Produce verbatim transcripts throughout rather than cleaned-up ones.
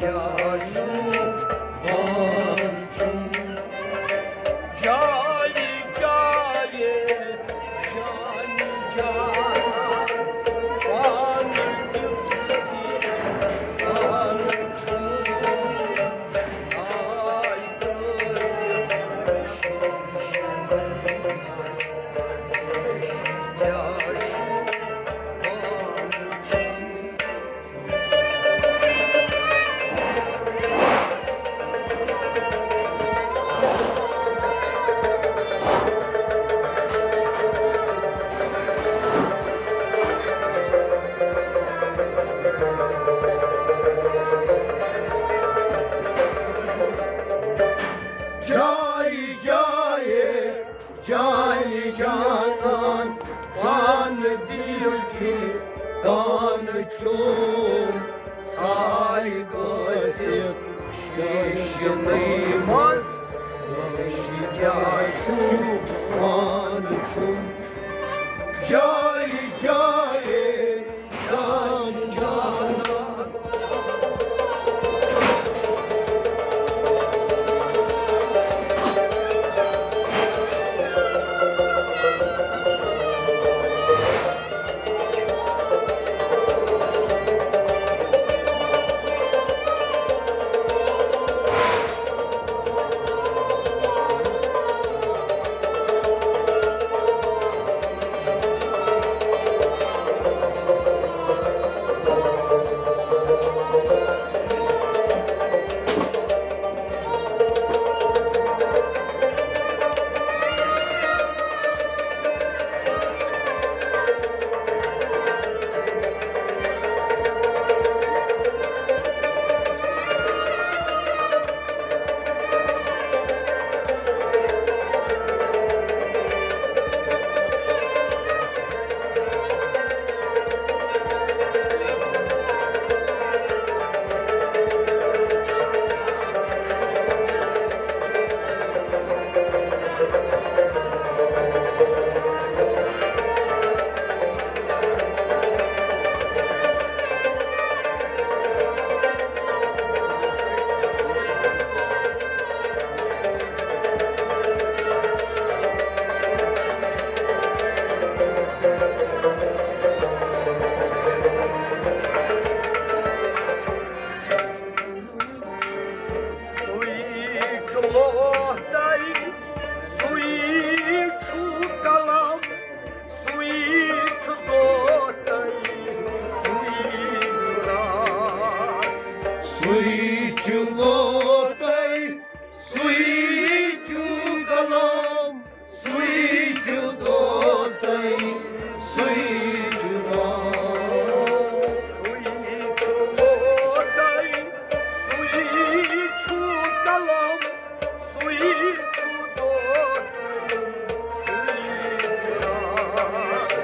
کیٛاہ چھُ وَنُن؟ جایہِ جایہِ، جانہِ جانان، پانہٕ کیُتھ تہِ پانہٕ چھُم، ساے کٲنٛسہِ شیٖشہٕ منٛز، کیٛاہ چھُ وَنُن؟ جایہِ جایہِ جانہِ جانان، پانہٕ دِل تہِ تانہٕ چھُم، ساے گٔژھِتھ شیٖشنٕے منٛز، ریشہِ کیٛاہ چھُ پانہٕ چھُم، جایہِ جایہِ جانہِ جانان۔ سُے چھُ لوٹَے، سُے چھُ قلم، سُے چھُ طوطے، سُے چھُ راتھ۔ سُے چھُ طوطے، سُے چھُ قلم، سُے چھُ طوطے، سُے چھُ راتھ۔ سُے چھُ طوطے، سُے چھُ قلم، سُے چھُ طوطے، سُے چھُ راتھ۔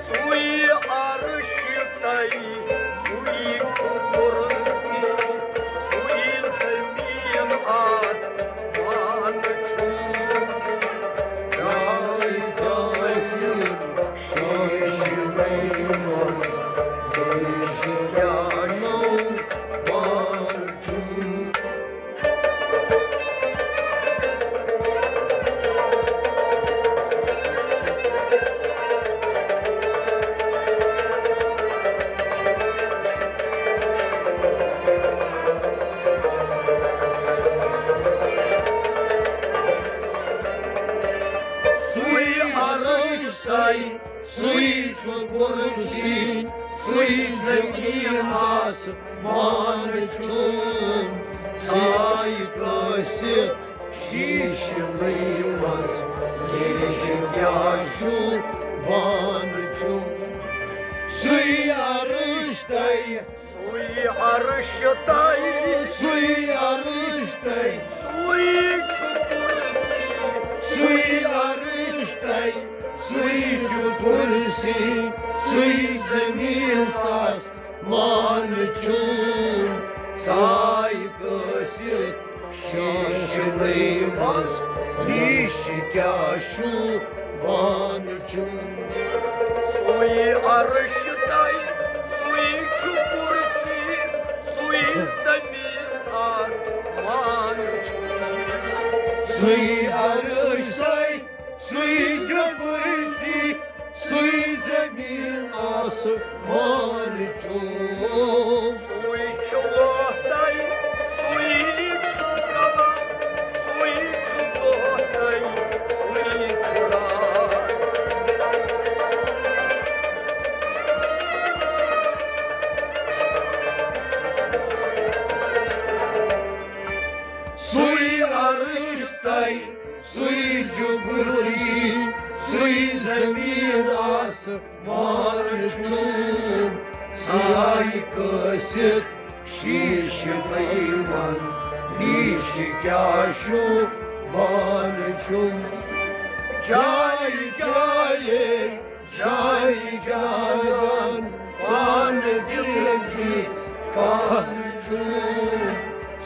سُے عرش تَے، سُے چھُ کُرسی، سُے زٔمیٖن آسمان چھُ۔ ساے گژھِ شیٖشہٕ منٛز، ریشہِ کیٛاہ چھُ وَنُن؟ سُے عرش تَے، سُے چھُ کُرسی، سُے زٔمیٖن آسمان چھُ۔ ساے کٲنٛسہِ شیٖشہٕ منٛز، ریشہِ کیٛاہ چھُ وَنُن؟ سُے عرش تَے، سُے عرش تَے، سُے عرش تَے، سُے چھُ کُرسی، سُے عرش تَے، سُے چھُ کُرسی، سُے زٔمیٖن آسمان چھُ۔ ساے کٲنٛسہِ شیٖشہٕ پانس نِش کیٛاہ شوٗبان چھُم۔ سُے عرش تۄہہِ، سُے چھُ کرسی، سُے زمین آسمان چھُ۔ سُے عرش تۄہہِ، سُے چھُ کرسی، سُے زمین آسمان چھُ۔ سُے چھُ وحدے، سُے چھُ قلم، سُے چھُ دۄہ تہٕ سُے چھُ راتھ۔ سُے عرش تہٕ سُے چھُ کرسی، سُے زمین آسمان چھُ۔ سایہِ کٲسِتھ شیٖشہٕ منٛز نِش کیٛاہ شوٗبان چھُم۔ جایہِ جایہِ، جایہِ جایہِ پانہٕ دِلہٕ کِنۍ کانہہ چھُم۔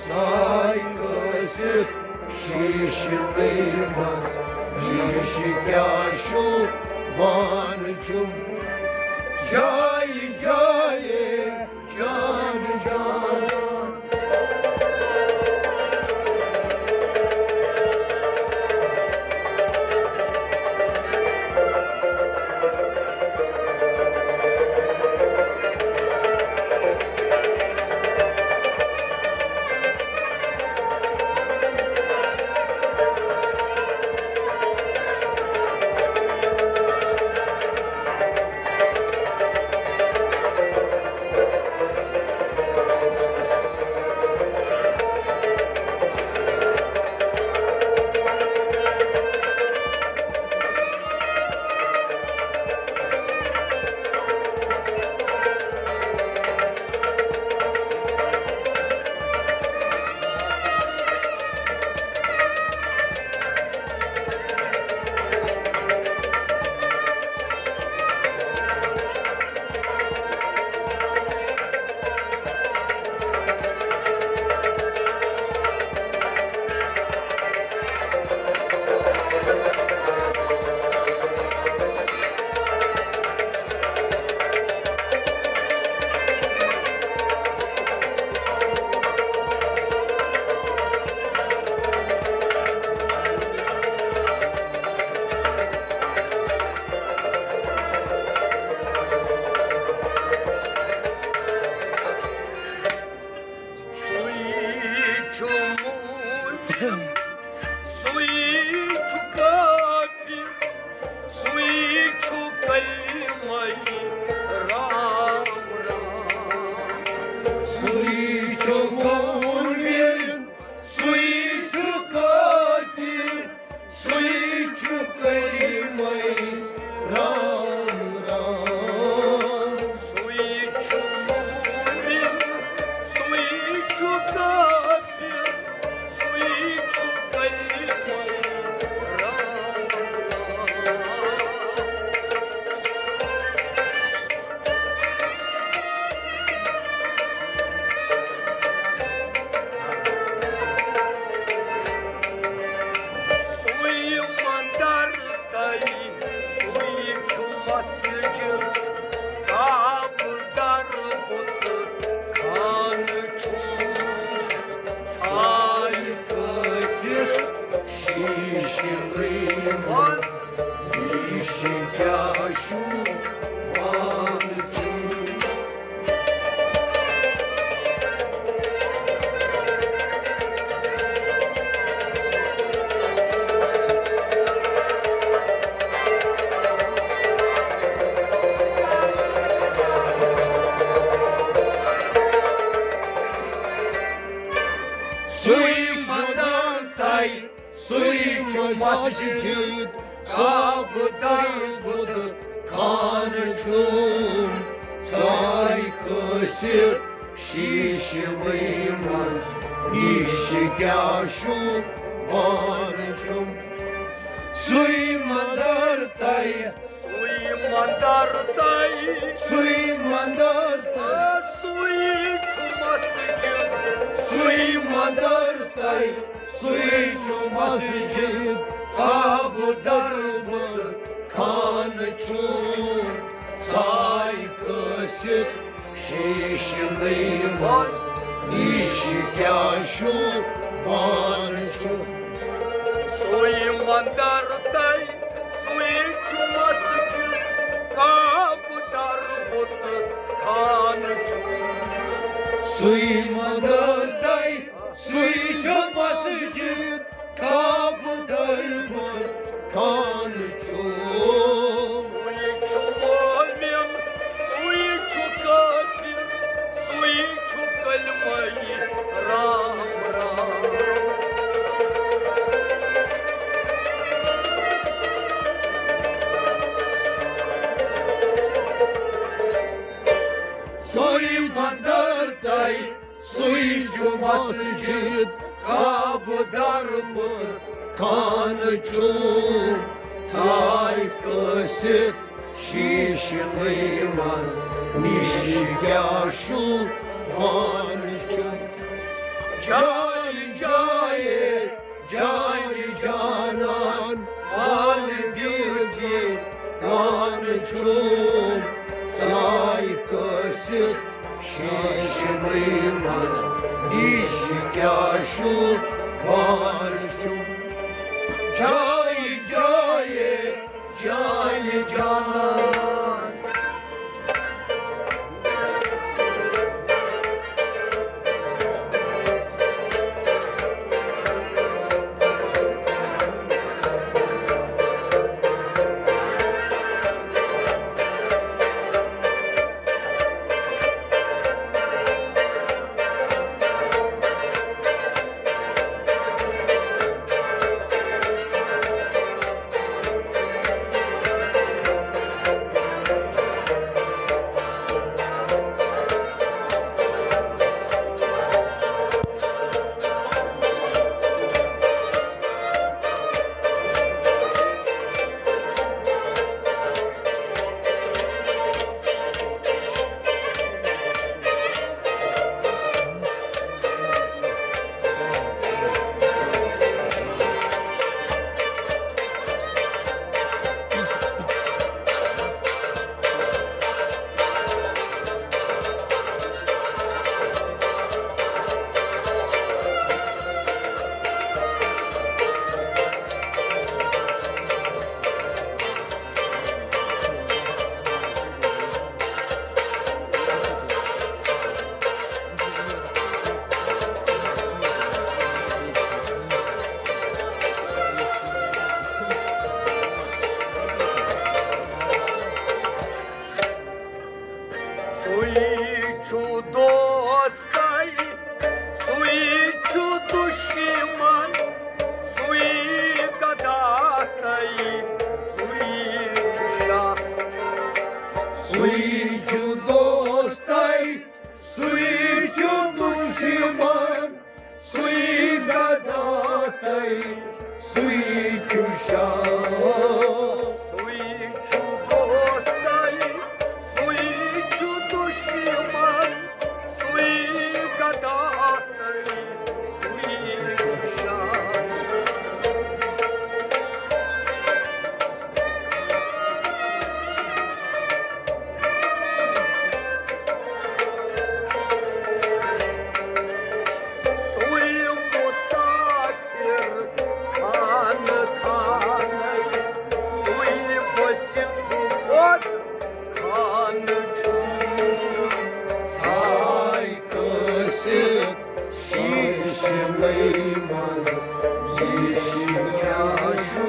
سایہِ کٲسِتھ شیٖشہٕ منٛز نِش کیٛاہ شوٗبان چھُم۔ جایہِ جایہِ، جان جان۔ سُے چھُ مومِن، سُے چھُ کافر، سُے چھُ کلمَے رام رام۔ سُے چھُ مومِن، سُے چھُ کافر، سُے چھُ کلمَے رام رام۔ سُے چھُ مومِن، سُے چھُ کافر، سُے چھُ کلمَے رام رام۔ سُے مندر تہٕ سُے چھُ مسجد، کعبہٕ در بُتہٕ خانہٕ چھُ۔ سایہِ کٲسِتھ شیٖشہٕ منٛز نِش کیٛاہ شوٗبان چھُم۔ سُے مدد تۄہہِ، سُے چھُ مسجد، کعبہٕ در بُتہٕ خانہٕ چھُم۔ سایہِ کٲسِتھ شیٖشہٕ منٛز نِش کیٛاہ شوٗبان چھُم۔ سُے مدر تۄہہِ، سُے مدر تۄہہِ، سُے مدر تۄہہِ، سُے چھُ مسجد، سُے مدر تۄہہِ۔ سُے چھُ مسجد کعبہٕ دربُت خانہٕ چھُ۔ ژھاے کٲسِتھ شیٖشہٕ نٔے منٛز نِش کیٛاہ چھُ بان چھُ۔ سُے مندر تَے، سُے چھُ مسجد کعبہٕ دربُت خانہٕ چھُ۔ سُے مندر تَے، سُے چھُ مسجد کعبہٕ دربُت خانہٕ چھُ۔ سُے چھُ مومن، سُے چھُ کٲفِر، سُے چھُ کلمہٕ رام رام۔ سُے مندر تَے، سُے چھُ مسجد کعبہٕ دربُت خانہٕ چھُ۔ ژھاے کٲسِتھ شیٖشہٕ نٔے منٛز نِش کیٛاہ چھُ بان چھُ۔ جایہِ جایہِ جانہِ جانان، والہٕ دِل دِوان چھُم۔ ژھاے کٲسِتھ شیٖشہٕ نٔے منٛز نِش کیٛاہ چھُ بان چھُم۔ جایہِ جایہِ جانہِ جانان۔ سُے چھُ دوستَے، سُے چھُ دُشمن، سُے گدا تَے، سُے چھُ شاہ۔ سُے چھُ دوستَے، سُے چھُ دُشمن، سُے گدا تَے، سُے چھُ شاہ۔ سُے چھُ دوستَے، سُے چھُ دُشمن، سُے گدا تَے، سُے چھُ شاہ۔ سُے مُسافِر خانہٕ خانَے، سُے بٔسِتھ ووت خانہٕ چھُم۔ ژھاے کٲسِتھ شیٖشہٕ نٔے منٛز، یہِ شِکیٛاہ چھُ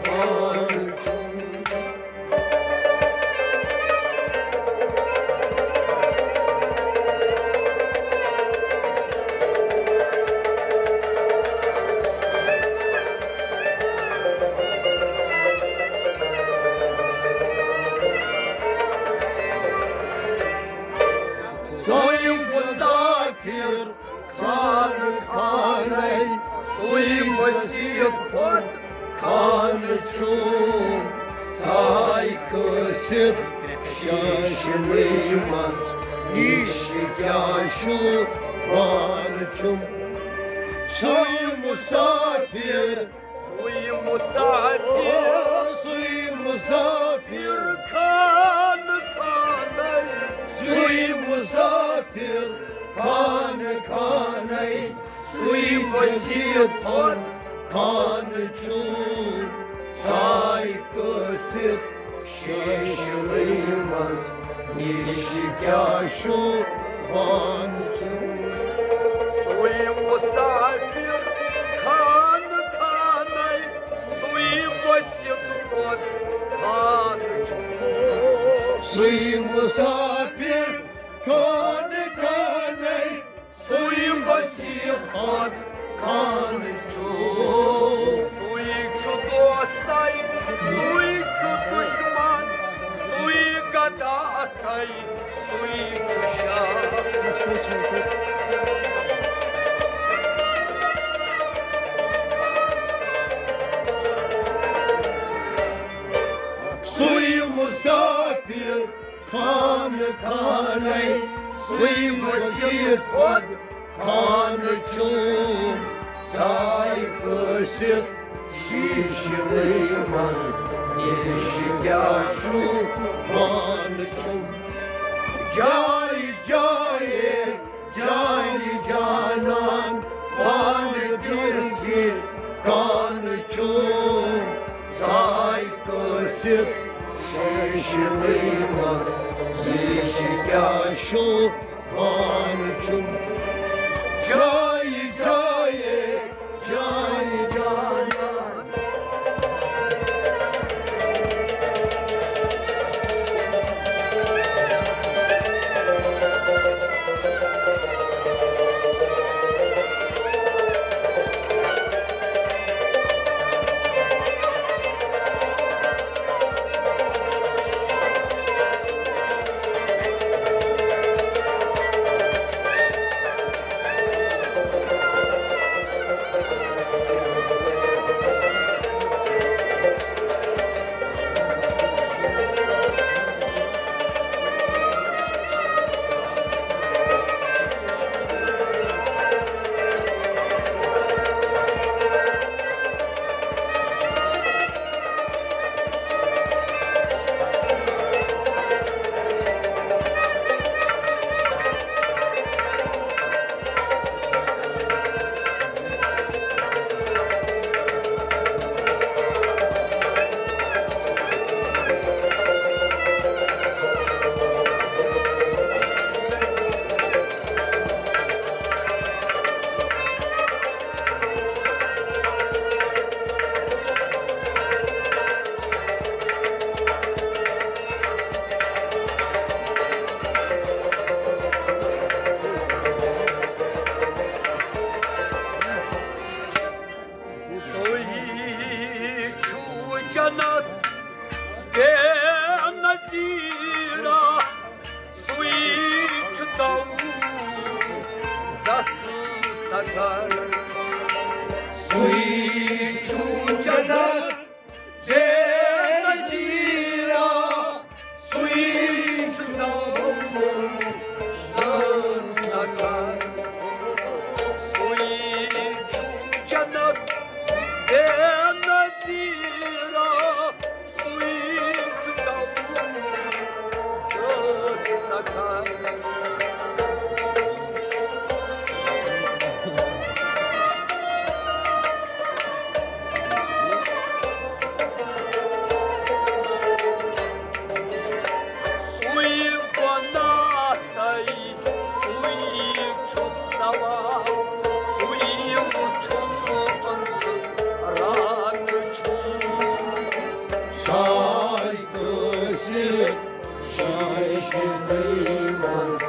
پانہٕ چھُم۔ سُے مُسافِر خانہٕ خانَے، سُے مسیت پتھ خانہٕ چھُم۔ ژھاے کٲسِتھ شیٖشہٕ نٔے منٛز، یہِ شِکیٛاہ چھُ پانہٕ چھُم۔ سُے مُسافِر، سُے مُسافِر، سُے مُسافِر۔ خانہٕ خانَے، سُے مُسافِر۔ خانہٕ خانَے، سُے وسیٖعت خۄد خانہٕ چھُ۔ ژاے کٲسِتھ شیشلٕے منٛز، یہِ کیٛاہ چھُ وان چھُ۔ سُے مُسافِر خانہٕ خانَے، سُے وسیٖعت خۄد خانہٕ چھُ۔ سُے مُسافِر خانہٕ خانَے، سُے وسیٖعت خۄد خانہٕ چھُ۔ سُے چھُ دوستَے، سُے چھُ دُشمَن، سُے گدا تَے، سُے چھُ شاہ۔ سُے مُسافِر خانہٕ خانَے، سُے وسیٖعت خۄد خانہٕ چھُ۔ ژاے کٲسِتھ شیشلٕے منٛز، یہِ کیٛاہ چھُ وان چھُ۔ جایہِ جایہِ، جانہِ جانان، وان دِل دِل کانہٕ چھُ۔ ژاے کٲسِتھ شیشلٕے منٛز، یہِ کیٛاہ چھُ وان چھُ۔ جایہِ جایہِ، جانہِ جانان۔ سُے چھُ جنت بے نظیرہ، سُے چھُ دوزخ سقر۔ سُے چھُ جنت بے نظیرہ، سُے چھُ دوزخ سقر۔ سُے چھُ جنت بے نظیرہ، سُے چھُ دوزخ سقر۔ سُے گۄناہ تَے، سُے چھُ ثواب، سُے وُچھُن أنٛزٕ راتہٕ چھُ۔ ژاے کٲسِتھ شیشلٕے منٛز،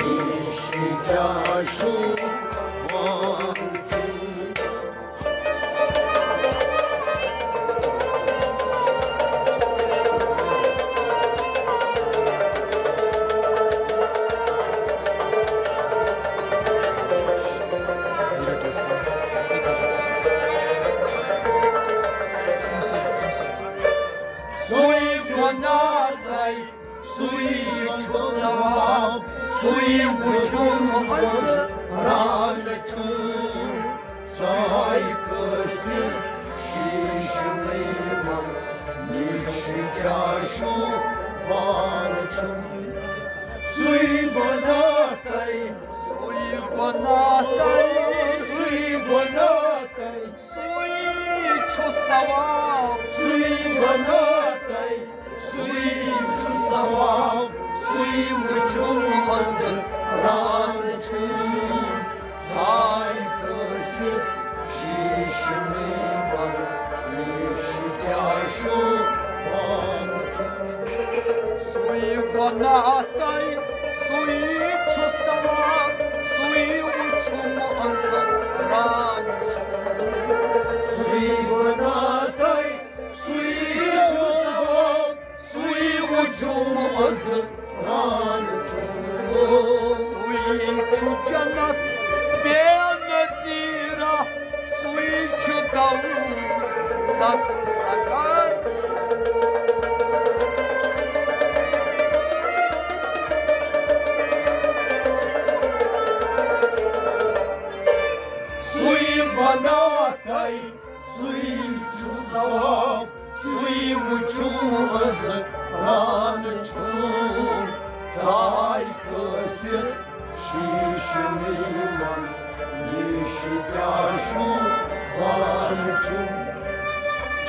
یہِ کیٛاہ چھُ وان چھُ۔ سُے گۄناہ تَے، سُے چھُ ثواب، سُے وُچھُن أنٛزٕ راتہٕ چھُ۔ آے کٲنٛسہِ شیٖشہٕ نٔے منٛز، یہِ چھُ کیٛاہ شوٗبان چھُم۔ سُے بناو تۄہہِ، سُے بناو تۄہہِ، سُے بناو تۄہہِ۔ سُے چھُ ثواب۔ سُے بناو تۄہہِ، سُے چھُ ثواب۔ سُے وٕچھُم أنٛزٕ ران چھُم۔ ژھاے کٲنٛسہِ شیٖشہٕ نٔے منٛز، یہِ چھُ کیٛاہ شوٗبان چھُم۔ سُے بناو تۄہہِ، سُے چھُ ثواب، سُے وٕچھُم أنٛزٕ ران چھُم۔ سُے بناو تۄہہِ، سُے چھُ ثواب، سُے وٕچھُم أنٛزٕ ران چھُم۔ سُے چھُ جنت بے نظیرہ، سُے چھُ دوزخ سقر۔ سُے بناو تۄہہِ، سُے چھُ ثواب، سُے وٕچھُم أنٛزٕ ران چھُم۔ ژھاے کٲنٛسہِ شیٖشہٕ نٔے منٛز، یہِ چھُ کیٛاہ شوٗبان چھُم۔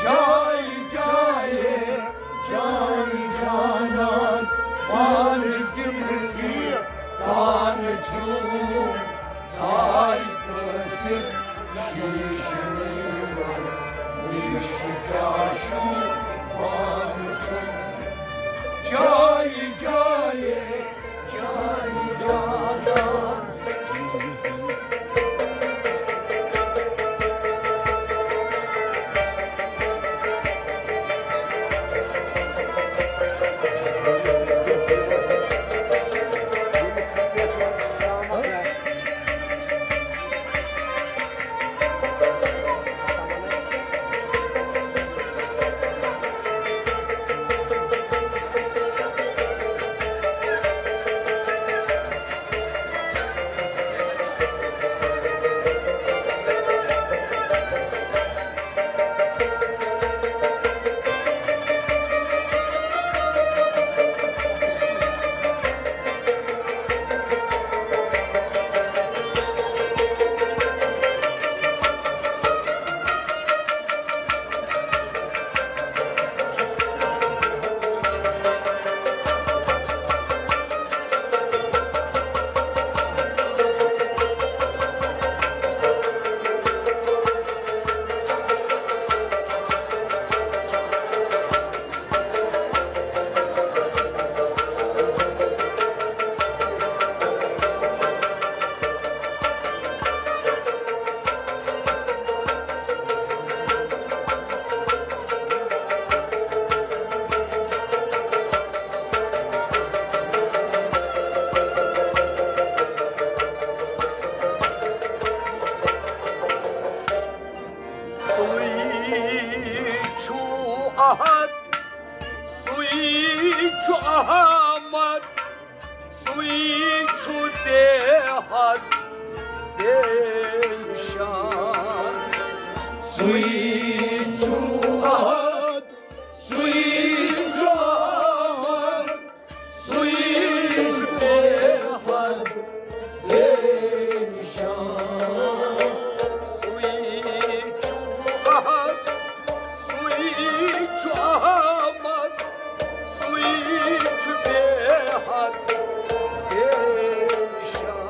جایہِ جایہِ، جانہِ جانان، پانہٕ دِمہٕ ٹھیٖک، پانہٕ چھُم۔ ژھاے کٲنٛسہِ شیٖشہٕ نٔے منٛز، یہِ چھُ کیٛاہ شوٗبان چھُم۔ جایہِ جایہِ، جانہِ جانان۔ سُے چھُ احد، سُے چھُ احمد، سُے چھُ بے حد بے نِشان۔ سُے چھُ احد، سُے چھُ احمد، سُے چھُ بے حد بے نِشان۔ سُے چھُ احد، سُے چھُ احمد، سُے چھُ بے حد بے نِشان۔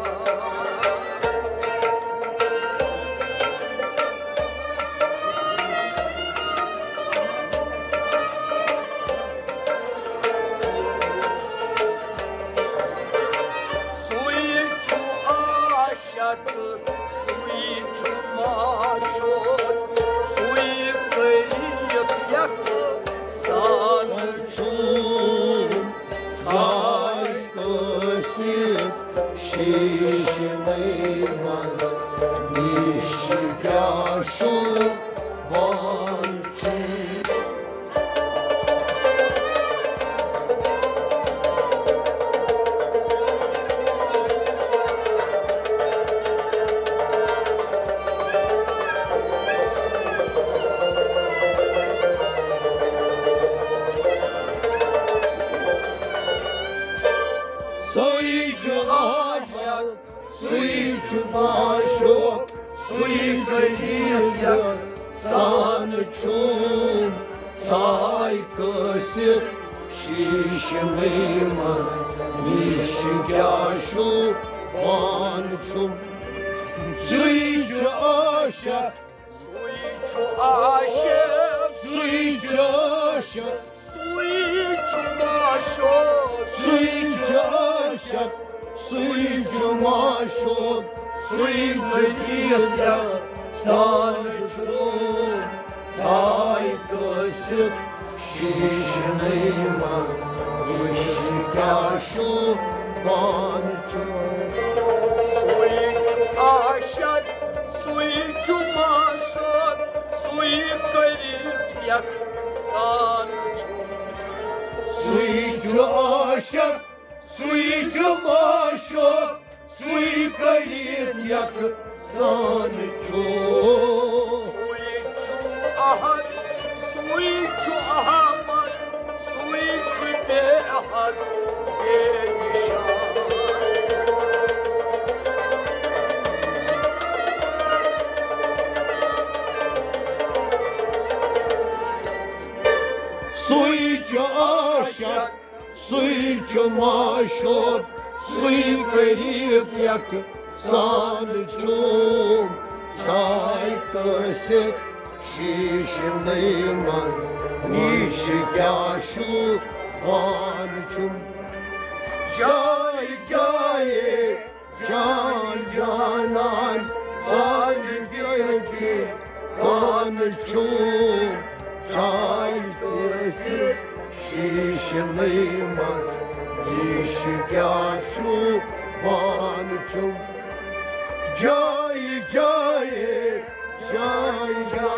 چھُم ژھاے کٲسِتھ شیٖشہٕ نٔے منٛز، نِش کیٛاہ چھُ پانہٕ چھُم؟ سُے چھُ عاشق، سُے چھُ عاشق، سُے چھُ عاشق، سُے چھُ معشوق، سُے چھُ عاشق، سُے چھُ معشوق، سُے چھُ ییٖتیٛاہ سان چھُ ژھاے کٲسِتھ شیٖشہٕ نٔے منٛز، وٕچھ کیٛاہ چھُ پانہٕ چھُ۔ سُے چھُ عاشق، سُے چھُ معشوق، سُے کٔرِتھ یَکسان چھُ۔ سُے چھُ عاشق، سُے چھُ معشوق، سُے کٔرِتھ یَکسان چھُ۔ سُے چھُ احد، سُے چھُ احمد، سُے چھُ بے حد، بے نِشان۔ سُے چھُ عاشق، سُے چھُ معشوق، سُے کٔرِتھ یَکسان چھُم۔ ژھاے کٲسِتھ شیٖشہٕ نٔے منٛز، نِش کیٛاہ چھُ پانہٕ چھُم۔ جایہِ جایہِ جان جانان، پانہٕ تہِ پانہٕ چھُم۔ ژھاے کٲسِتھ شیٖشہٕ نٔے منٛز، نِش کیٛاہ چھُ پانہٕ چھُم۔ جایہِ جایہِ جان جان۔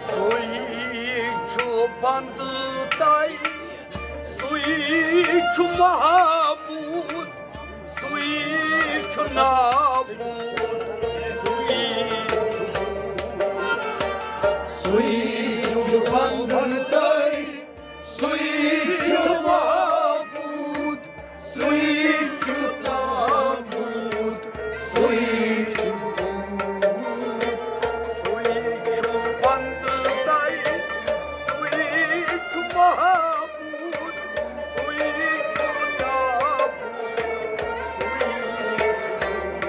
سُے چھُ بندٕ تَے، سُے چھُ معبوٗد، سُے چھُ نابوٗد، سُے چھُ، سُے چھُ بندٕ تَے، سُے چھُ معبوٗد، سُے چھُ نابوٗد، سُے چھُ دوٗد، سُے چھُ بندٕ تَے، سُے چھُ معبوٗد، سُے چھُ نابوٗد، سُے چھُ دوٗد۔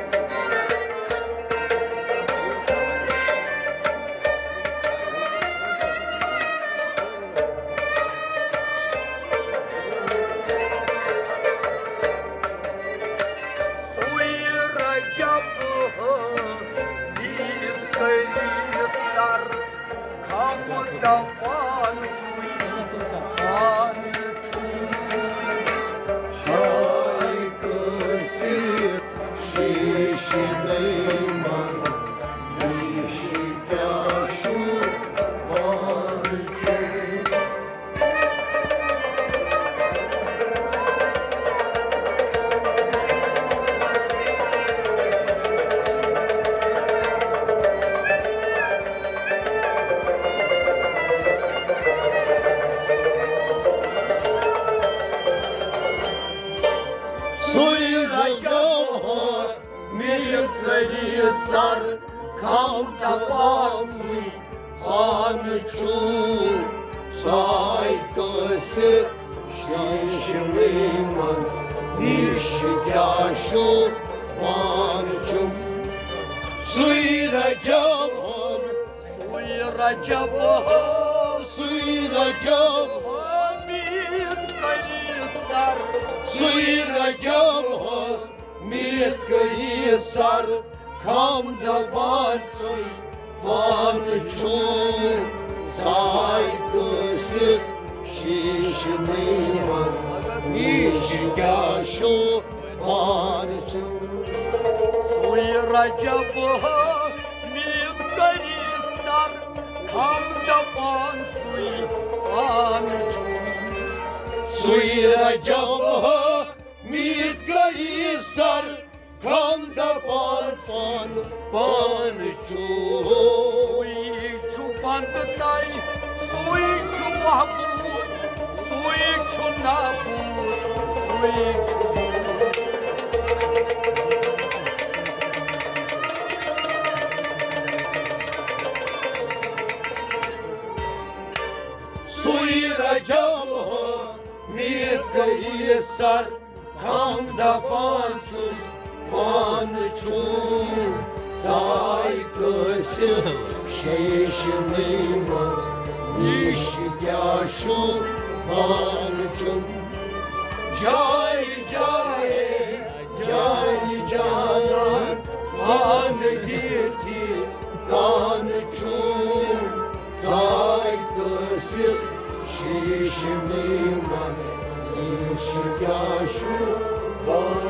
سُے رجب ہٲوِتھ کٔرِتھ سر، خم دپان سُے پانہٕ چھُ۔ ژھاے کٲسِتھ شیٖشہٕ نٔے منٛز، نِش کیٛاہ چھُ پانہٕ چھُ۔ دپان سُے پانہٕ چھُ ساے کٲنٛسہِ شیٖشنٕے منٛز نِش کیٛاہ چھُ پانہٕ چھُم سُے رجب ہن، سُے رجب ہن، سُے رجب ہن، میٖت کٔرِتھ سر، سُے رجب ہن، میٖت کٔرِتھ سر، کھم دپان سُے پانہٕ چھُ ساے کٲنٛسہِ شیٖشنٕے منٛز نِش کیٛاہ چھُ پانہٕ چھُ سُے رجب ہن، میٖت کٔرِتھ سر، کھم دپان سُے پانہٕ چھُ سُے رجب ہن، میٖت کٔرِتھ سر، کھم دپان پانہٕ پانہٕ چھُ۔ سُے چھُ بندٕ تَے، سُے چھُ محبوٗب، سُے چھُ نابوٗد، سُے چھُ سُے رجب ہن، میٖت کٔرِتھ سر، کھم دپان سُے پانہٕ چھُ ساے کٲنٛسہِ شیٖشنٕے منٛز نِش کیٛاہ چھُ پانہٕ چھُ جایہِ جایہِ جایہِ جانان پانہٕ دِتھ کانہٕ چھُ ساے کٲنٛسہِ شیٖشنٕے منٛز نِش کیٛاہ چھُ پانہٕ